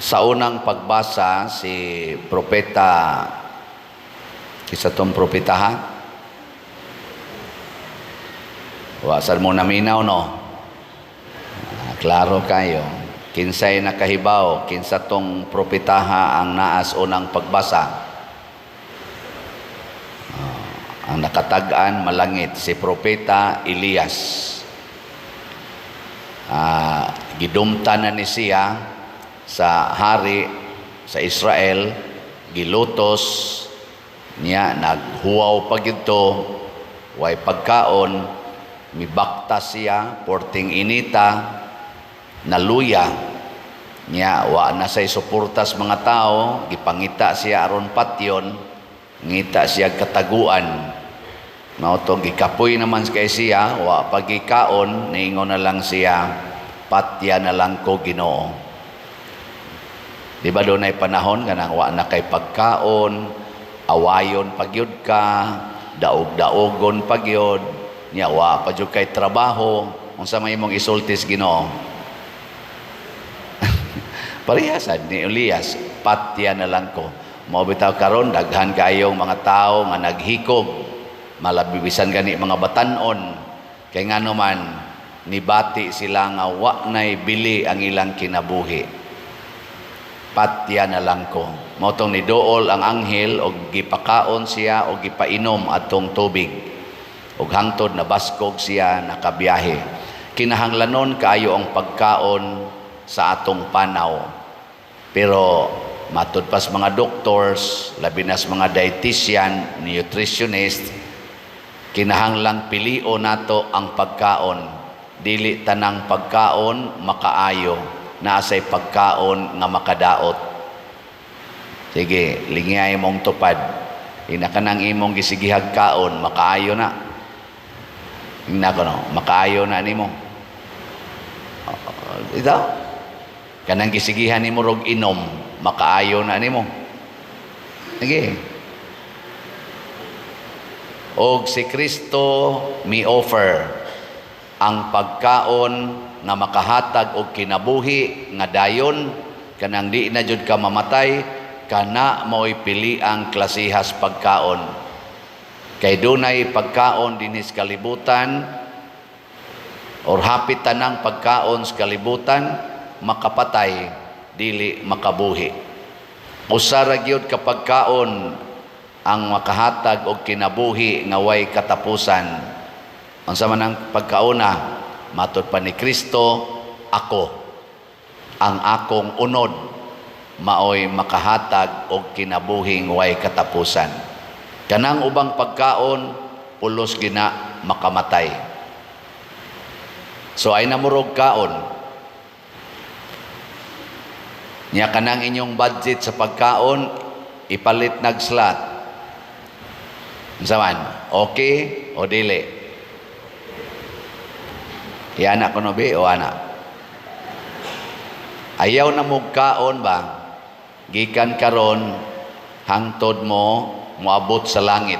Sa unang pagbasa, si propeta, kinsa tong propeta, ha? Wa sad mo naminaw, no? Ah, klaro kayo. Kinsay nakahibaw kinsa tong propetaha ang naas unang pagbasa? Ah, ang nakatag-an malangit, si Propeta Elias. Ah, gidumtan na ni siya sa hari sa Israel, gilutos niya, naghuwaw pa gito, way pagkaon, mibaktas siya, porting inita, naluya niya, wa na say suportas mga tao, gipangita siya aron patyon, ngita siya kataguan. Mao to gikapoy naman kay siya, wa pagikaon, niingon na lang siya, "Patya na lang ko, Ginoo." Di ba dunay panahon kanang wa na kay pagkaon, awayon pagyud ka, daog-daogon pagyud, niya wa pa jud kay trabaho, unsa may imong isultis Ginoo? Parehas sad ni Elias, "Patya na lang ko." Mao bitaw karon daghan kayong mga tao nga naghikog, malabibisan gani mga batan-on, kay ngano man nibati sila nga wa nay bili ang ilang kinabuhi. "Patya na lang ko." Mao tong niduol ang anghel og gipakaon siya og gipainom atong tubig. Og hangtod nabaskog siya, nakabiyahe. Kinahanglanon kaayo ang pagkaon sa atong panaw. Pero matud pas mga doctors, labi nas mga dietitian, nutritionist, kinahanglang pilio nato ang pagkaon. Dili tanang pagkaon makaayo, naa say pagkaon nga makadaot. Sige, lingay mong tupad. Ina kanang imong gisigihag kaon, makaayo na? Ingna ko, no, makaayo na nimo? Ito? Kanang gisigihan nimo rog inom, makaayo na nimo? Sige. Og si Kristo mi offer ang pagkaon nga makahatag og kinabuhi nga dayon, kanang di na jud ka mamatay, kana mao'y piliang klasihas pagkaon. Kay dunay pagkaon dinhi sa kalibutan or hapit tanang pagkaon sa kalibutan makapatay, dili makabuhi. Usa ra gyud ka pagkaon ang makahatag og kinabuhi nga way katapusan. Unsa man ang pagkaona? Matud pa ni Kristo, "Ako, ang akong unod maoy makahatag og kinabuhing way katapusan." Kanang ubang pagkaon pulos gina makamatay. So ay namurog kaon. Nya kanang inyong budget sa pagkaon ipalit nag slot. Unsa man? Okay o dili? Iana ko no be o ana? Ayaw na mo kaon ba? Gikan karon hangtod mo moabot sa langit.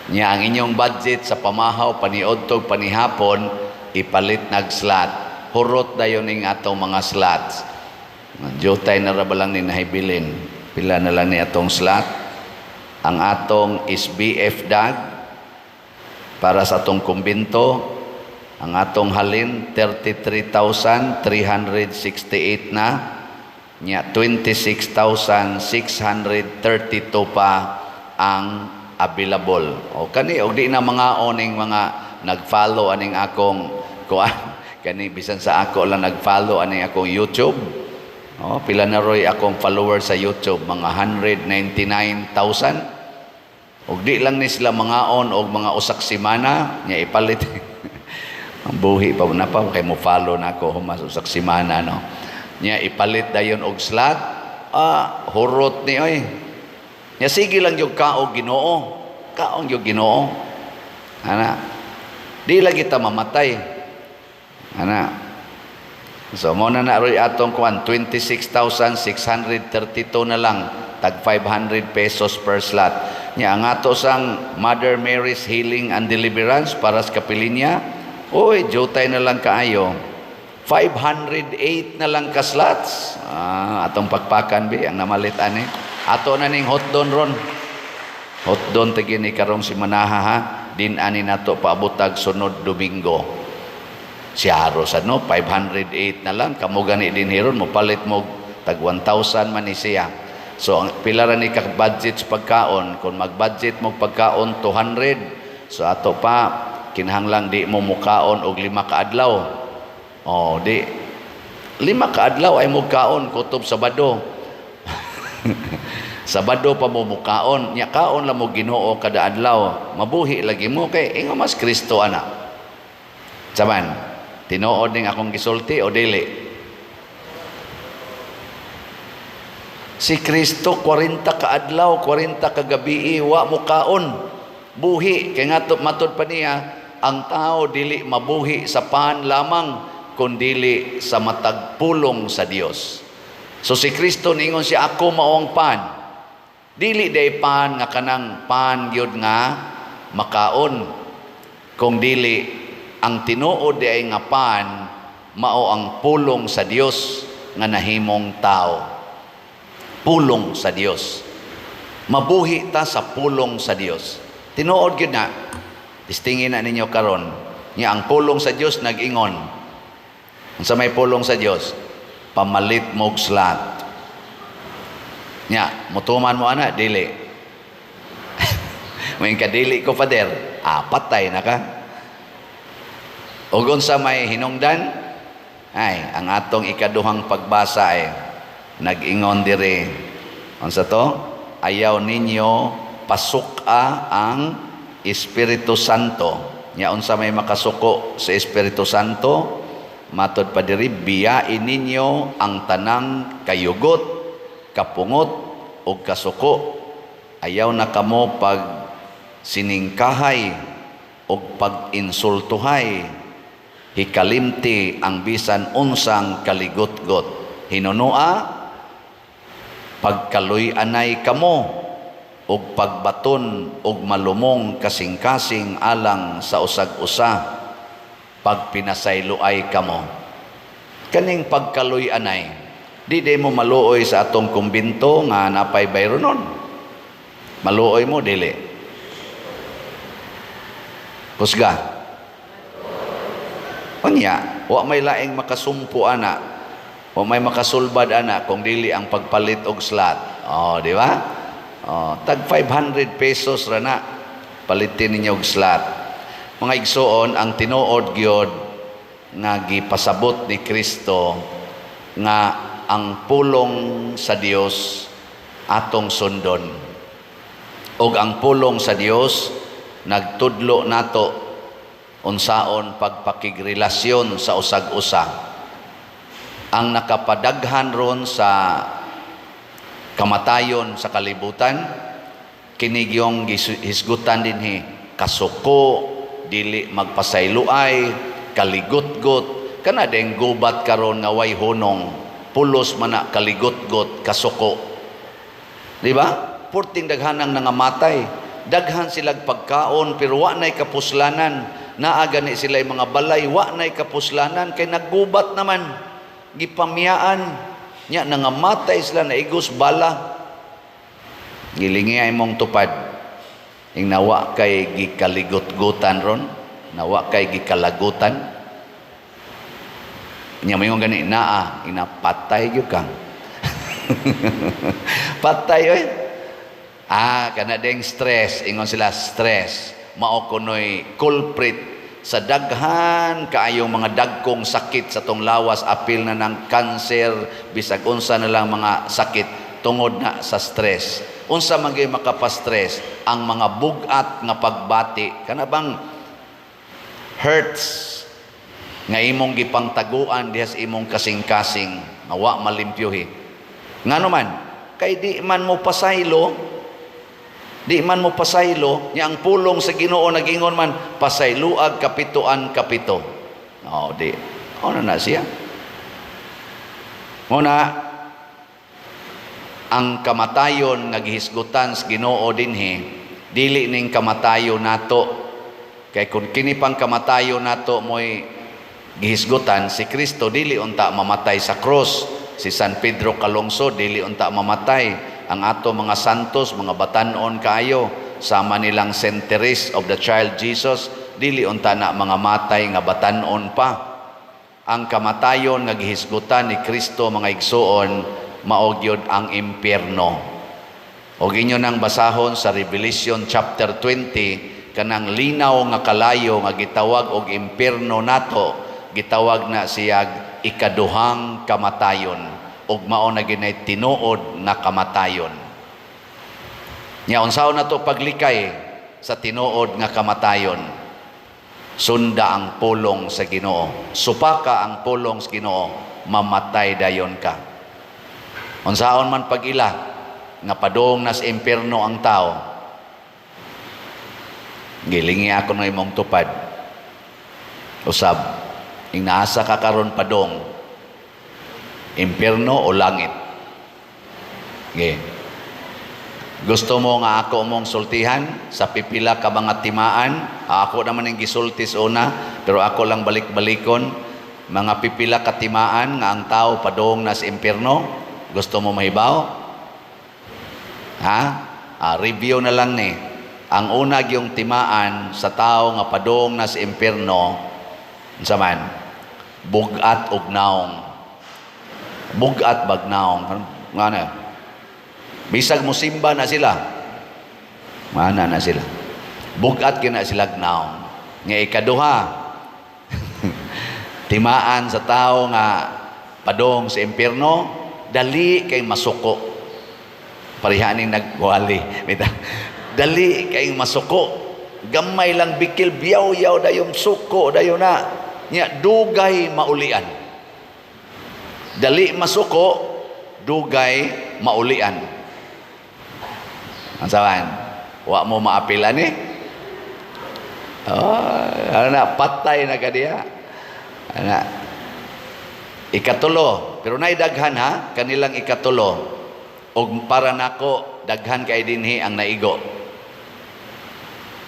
Nya ang inyong budget sa pamahaw, paniudtog, panihapon, ipalit nag slot. Hurot dayon ning atong mga slots. Jutay na ra ba lang ni nahibilin. Pila na lang ni atong slot. Ang atong SBF dag para sa atong kumbinto, ang atong halin 33,368 na, nya 26,632 pa ang available. O kani og di na mga oning mga nag-follow aning akong kuan, kani bisan sa ako lang nag-follow aning akong YouTube. Oh, pila na roy akong follower sa YouTube, mga 199,000. Og di lang ni sila mangaon og mga usak semana, nya ipalit. Ang buhi pa na pa kay mo follow na ako humas usak semana, no. Nya ipalit dayon og slot, ah, hurot ni oy. Nya sige lang yung kaog Ginoo. Kaong yung Ginoo. Ana. Di lagi ta mamatay. Ana. So mo na na roy atong kuan, 26,632 na lang, tag 500 pesos per slot. Nya ang ato sang Mother Mary's Healing and Deliverance para sa kapilinya, oy, jutay na lang kaayo. 508 na lang ka slots. Ah, atong pakpakan bi ang namalit ani. Ato na ning hotdon ron. Hotdon tagi ni karong simanaha ha. Din ani nato paabutag sunod Domingo. Siyaro sa no, 508 na lang kamo gani din hiron mo palit mo tag 1,000 man ni siya. So ang pila ra ni ka budget sa pagkaon? Kung mag-budget mo pagkaon 200, so ato pa kinahanglang di mo mukaon og 5 ka adlaw. Oh, di 5 ka adlaw ay mo kaon kutob Sabado. Sabado pa mo mukaon, nya kaon lang mo Ginoo kada adlaw. Mabuhi lagi mo kay ingon mas Kristo ana. Saman, tinuod ning akong gisulti o dili? Si Kristo 40 ka adlaw, 40 ka gabi wa mo kaon. Buhi kay ngadto matud pa niya ang tao dili mabuhi sa pan lamang kundili sa matag pulong sa Dios. So si Kristo ningon siya, ako mao ang pan. Dili day pan nga kanang pan gyud nga makaon. Kung dili ang tinuod di ay nga pan mao ang pulong sa Dios nga nahimong tao. Pulong sa Dios. Mabuhi ta sa pulong sa Dios. Tinuod gyud na. Tistingin na ninyo karon. Nya ang pulong sa Dios nag-ingon. Unsa may pulong sa Dios? Pamalit mo og slot. Nya, mutuman mo ana dili. May kadili ko, Father, ah, patay na ka. Ug unsa may hinungdan? Ay, ang atong ikaduhang pagbasa ay nag-ingon diri. Unsa to? Ayaw ninyo pasuka ang Espiritu Santo. Nya unsa may makasuko sa Espiritu Santo? Matod pa diri, biyain ninyo ang tanang kayugot, kapungot ug kasuko. Ayaw na kamo pag siningkahay ug pag-insultuhay. Hikalimti ang bisan unsang kaligotgot. Hinunua, pagkaluy-anay kamo ug pagbaton og malumong kasing-kasing alang sa usag-usa pag pinasayloay kamo. Kaning pagkaluy-anay, di di mo maluoy sa atong kumbinto nga napay bayronon. Maluoy mo, dili. Kusga. Unya, wa may laing makasumpo ana, wa may makasulbad ana kung dili ang pagpalit og slot. Oh, di ba? Oh, tag 500 pesos ra na palitin ninyo og slot. Mga igsoon, ang tinuod gyud nga gipasabot ni Kristo nga ang pulong sa Dios atong sundon. Og ang pulong sa Dios nagtudlo nato unsaon pagpakigrelasyon sa usag-usa. Ang nakapadaghan ron sa kamatayon sa kalibutan kini gyung hisgutan dinhi, kasuko, dili magpasayloay, kaligotgot. Kana ding gubat karon nga way hunong, pulos man na kaligotgot, kasuko. Di ba? Purting daghanang nangamatay. Daghan silag pagkaon pero wa nay kapuslanan. Naa gani sila mga balay, wa nay kapuslanan kay naggubat naman. Gipamiyaan nya nangamatay sila naigos bala. Gilingi ay mong tupad. Ing nawa kay gikaligotgotan ron, nawa kay gikalagutan. Nya moingon gani naa, ina patay gyud kang. Patay oy. Ah, kana ding stress, ingon sila stress. Mao kunoy culprit sa daghan kaayong mga dagkong sakit sa tong lawas, apil na ng cancer, bisag unsa na lang mga sakit tungod na sa stress. Unsa man gyud makapa-stress? Ang mga bug-at nga pagbati, kana bang hurts nga imong gipangtaguan diha sa imong kasing-kasing nga wa malimpyuhi. Ngano man? Kay di man mo pasaylo, di man mo pasaylo, nya ang pulong sa Ginoo nagingon man pasayloag kapitoan kapito. Oh, di. Ano na siya? Muna ang kamatayon nga gihisgutan sa Ginoo dinhi, dili ning kamatayon nato. Kay kung kini pang kamatayon nato mo'y Gihisgutan si Kristo dili unta mamatay sa cross, si San Pedro Calungsod dili unta mamatay, ang ato mga santos, mga batanon kaayo, sama nilang Saint Therese of the Child Jesus, dili unta na mga matay nga batanon pa. Ang kamatayon nga gihisgutan ni Kristo, mga igsuon, mao gyud ang impyerno. Og inyo nang basahon sa Revelation chapter 20, kanang linaw nga kalayo nga gitawag og impyerno nato, gitawag na siyag ikaduhang kamatayon, ug mao na ginay tinuod nga kamatayon. Nya unsaon nato paglikay sa tinuod nga kamatayon? Sunda ang pulong sa Ginoo. Supaka ang pulong sa Ginoo, mamatay dayon ka. Unsaon man pag-ila nga padung nas impierno ang tao? Gilingi ako no imong tupad. Usab, inaasa ka karon, padong impierno o langit? Ge. Gusto mo nga ako mong sultihan sa pipila ka mga timaan? Ah, ako naman ang gisulti sa una, pero ako lang balik-balikon. Mga pipila ka timaan nga ang tao padong nas impierno. Gusto mo mahibaw? Ha? Ah, review na lang ni. Ang una yung timaan sa tao nga padong nas impierno, unsa man? Bugat og naong. Bugat bag naong. Nga na? Bisag mo simba na sila. Mana na sila. Bugat kina sila naong. Nga ikaduha, timaan sa tao nga padong sa impierno, dali kay masuko. Pareha ning nagwali. Bita. Dali kay masuko. Gamay lang bikil, biyaw-yaw dayong suko dayon na. Nya dugay maulian. Dali masuko, dugay maulian. Ang sawan, wa mo maapil ani? Oh, ano na, patay na ka diya. Ana. Ikatulo, pero nay daghan ha, kanilang ikatulo. Og para nako daghan kay dinhi ang naigo.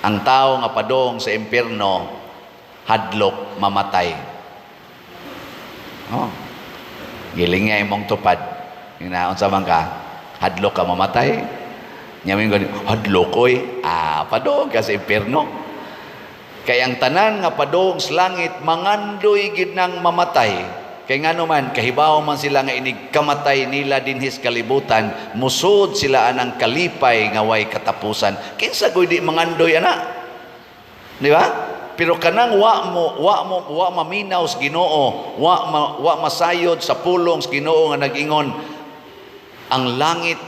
Ang tao nga padong sa impierno, hadlok mamatay. Oh. Giling nga imong tupad. Ina unsa man ka? Hadlok ka mamatay? Nya gani, hadlok oy. Ah, padong ka sa impierno. Kay ang tanan nga padong sa langit mangandoy gid nang mamatay. Kay ngano man, kahibaw man sila nga inig kamatay nila dinhi sa kalibutan, musod sila anang kalipay nga way katapusan. Kinsa goy di mangandoy ana? Di ba? Pero kanang wa mo wa maminaw sa Ginoo, wa masayod sa pulong sa Ginoo nga nag-ingon ang langit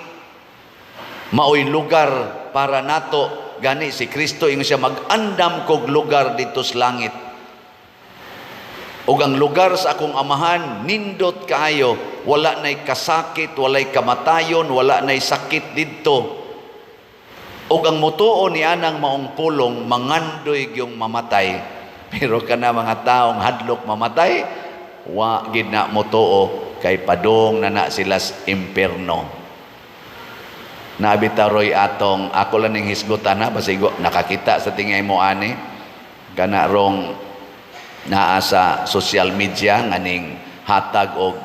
maoy lugar para nato, gani si Kristo ingon siya, "Mag-andam kog lugar dito sa langit. Ug ang lugar sa akong Amahan nindot kaayo, wala nay kasakit, walay kamatayon, wala nay sakit didto." Ug ang mutuo ni anang maong pulong, mangandoy gyung mamatay. Pero kana mga taong hadlok mamatay, wa gid na mutuo kay padung na na sila sa impierno. Nabita roy atong ako lang ning hisgutan ha, basigo nakakita sa tingay mo ani, kana rong naa sa social media nga ning hatag og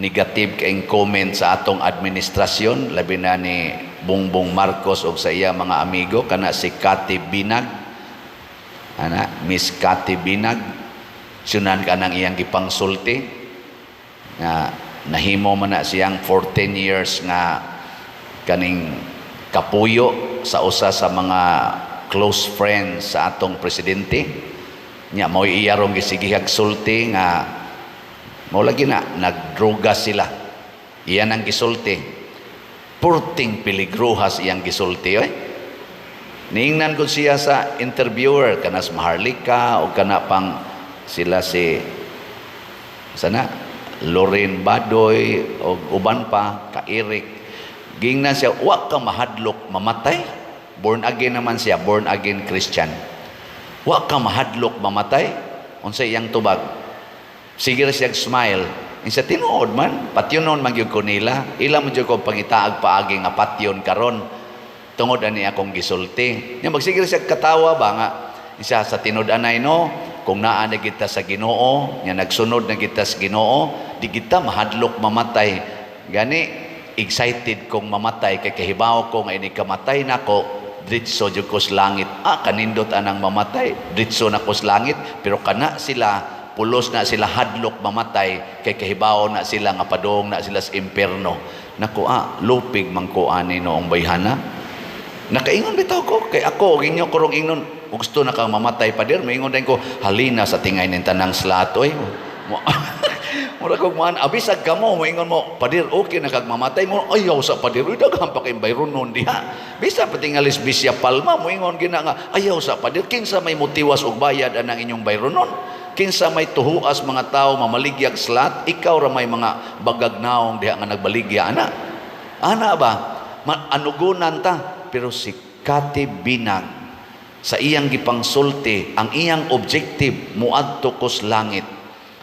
negative kayong comment sa atong administrasyon, labi na ni Bongbong Marcos og sa iya mga amigo, kana si Cathy Binag ana, Miss Cathy Binag. Sunan ka nang iyang gipangsulti nga nahimo man na siyang 14 years nga kaning kapuyo sa usa sa mga close friends sa atong presidente. Nya mao iya rong gisigihag sulti nga mao lagi na nagdroga sila. Iyan ang gisulti. Purting peligrohas iyang gisulti oy. Niingnan ko siya sa interviewer, kanas Maharlika o kana pang sila si sana Loren Badoy o uban pa ka Eric. Gingnan siya, "Wa ka mahadlok mamatay?" Born again naman siya, born again Christian. "Wa ka mahadlok mamatay?" Unsa iyang tubag? Sige ra siya smile. Insa, "Tinuod man, patyonon man gyud ko nila. Ila man gyud ko pangitaag paagi nga patyon karon. Tungod ani akong gisulti." Nya magsige ra siya katawa ba nga isa sa tinud-anay no, Kung naa na kita sa Ginoo, nga nagsunod na kita sa Ginoo, di kita mahadlok mamatay. Gani excited kong mamatay kay kahibaw ko nga ini kamatay nako, diretso jud ko sa langit. Ah, kanindot anang mamatay, diretso na ko sa langit. Pero kana sila, pulos na sila hadlok mamatay kay kahibaw na sila nga padong na sila sa impierno. Nako ah, lupig man ko ani noong bayhana. Nakaingon bitaw ko kay ako og inyo korong ingnon, gusto na kang mamatay, pader, moingon din ko, halina sa tingay ning tanang slot oy. Mura kog man abisag kamo moingon mo, "Pader, okay na kag mamatay mo?" "Ayaw sa, pader, uy, daghan pa kay bayronon diha." Bisa patingalis Bisya Palma, moingon gina nga, "Ayaw sa, pader, kinsa may motiwas og bayad anang inyong bayronon? Kinsa may tuhuas mga tao mamaligyag slot? Ikaw ra may mga bagagnaong diha nga nagbaligya ana." Ana ba? Anugunan ta. Pero si Kati Binag, sa iyang gipangsulti, ang iyang objective, muadto ko sa langit.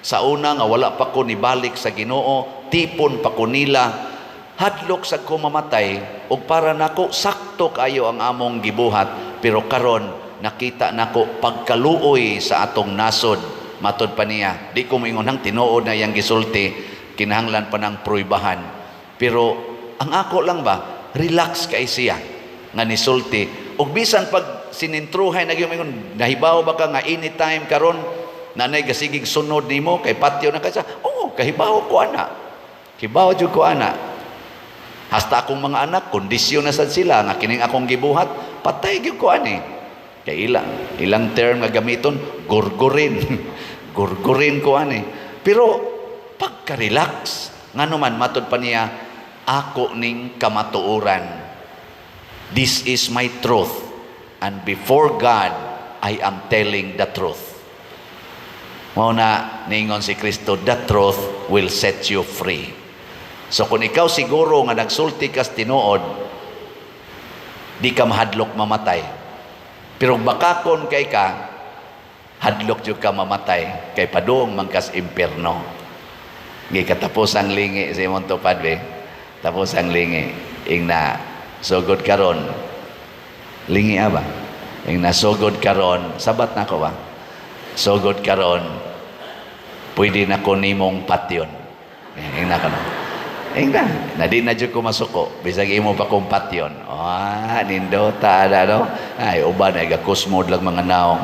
Sa una nga wala pa ko nibalik sa Ginoo, tipon pa ko nila, hadlok sa ko mamatay, ug para nako sakto kayo ang among gibuhat, pero karon nakita nako pagkaluoy sa atong nasod. Matod pa niya, di ko moingon hang tinuod na iyang gisulti, kinahanglan pa ng pruibahan. Pero ang ako lang ba, relax kay siya nga nisulti. Ug bisan pag sinintruhay na gyud, nahibaw ba ka nga anytime karon nanay gasigig sunod nimo kay patyo na ka siya? Oo, kahibaw ko ana. Hibaw jud ko ana. Hasta akong mga anak, kondisyon na sad sila nga kining akong gibuhat, patay gyud ko ani. Kay ilang ilang term nga gamiton, gurgurin. Gurgurin ko ani. Pero pagka-relax, ngano man, matod pa niya, ako ning kamatuoran. This is my truth. And before God, I am telling the truth. Mao na ningon si Kristo, "The truth will set you free." So kung ikaw siguro nga nagsulti kas tinuod, di ka mahadlok mamatay. Pero bakakon kay ka, hadlok jud ka mamatay kay padung man kas impierno. Gikatapos ang lingi sa imong tupad be. Tapos ang lingi ing na sugod karon. Lingi aba. Ing nasugod karon, sabat na ko ba? Sugod karon, pwede na ko nimong patyon. Ing na kano. Ing na, na di na jud ko masuko bisag imo pa kong patyon. Ah, nindota na no. Ay, uban ay gakusmod lang mga naong.